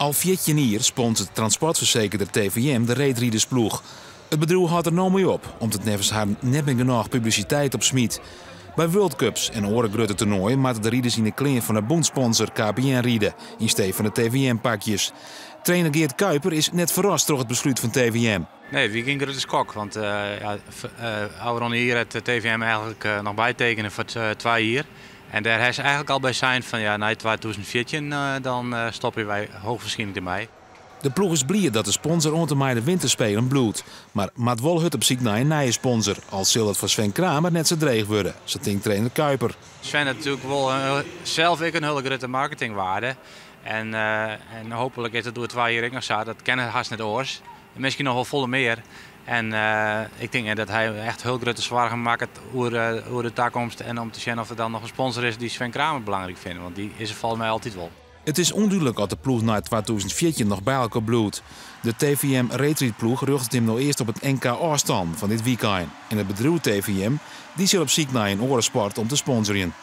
Al 14 jier sponsort transportfersekerder TVM de reedridersploech. It bedriuw hâldt der no mei op, om't it neffens harren net mear genôch publisiteit opsmyt. By World Cups en oare grutte toernoaien moatte de riders yn de klean fan de bûnssponsor KPN ride, yn stee fan de TVM-pakjes. Trainer Geert Kuiper is net ferrast troch it beslút fan TVM. Nee, it wie gjin grutte skok, want ja, ôfrûne jier hat TVM eigenlik noch bytekene foar 2 jier. En dêr ha se eigenlik al by sein fan ja, nei 2014 dan stopje wy heechstwaarskynlik dermei. De ploech is bliid dat de sponsor oant en mei de Winterspelen bliuwt, mar moat wol hurd op syk nei in nije sponsor. Al sil dat foar Sven Kramer net sa dreech wurde, sa tinkt trainer Kuiper. Sven hat natuerlik wol sels ek in hiele grutte marketingwearde. En hooplik is dat oer 2 jier ek noch sa. Dat kin hast net oars. Miskien noch wol folle mear. En ik tink dat hy echt hiel grutte soargen makket oer de takomst. En om te sjen oft der dan noch in sponsor is dy't Sven Kramer belangryk fynt. Want dy is der folgens my altyd wol. It is ûndúdlik oft de ploech nei 2014 noch by elkoar bliuwt. De TVM reedrydploech rjochtet him no earst op it NK ôfstân fan dit wykein. En it bedriuw TVM dy sil op syk nei in oare sport om te sponsorjen.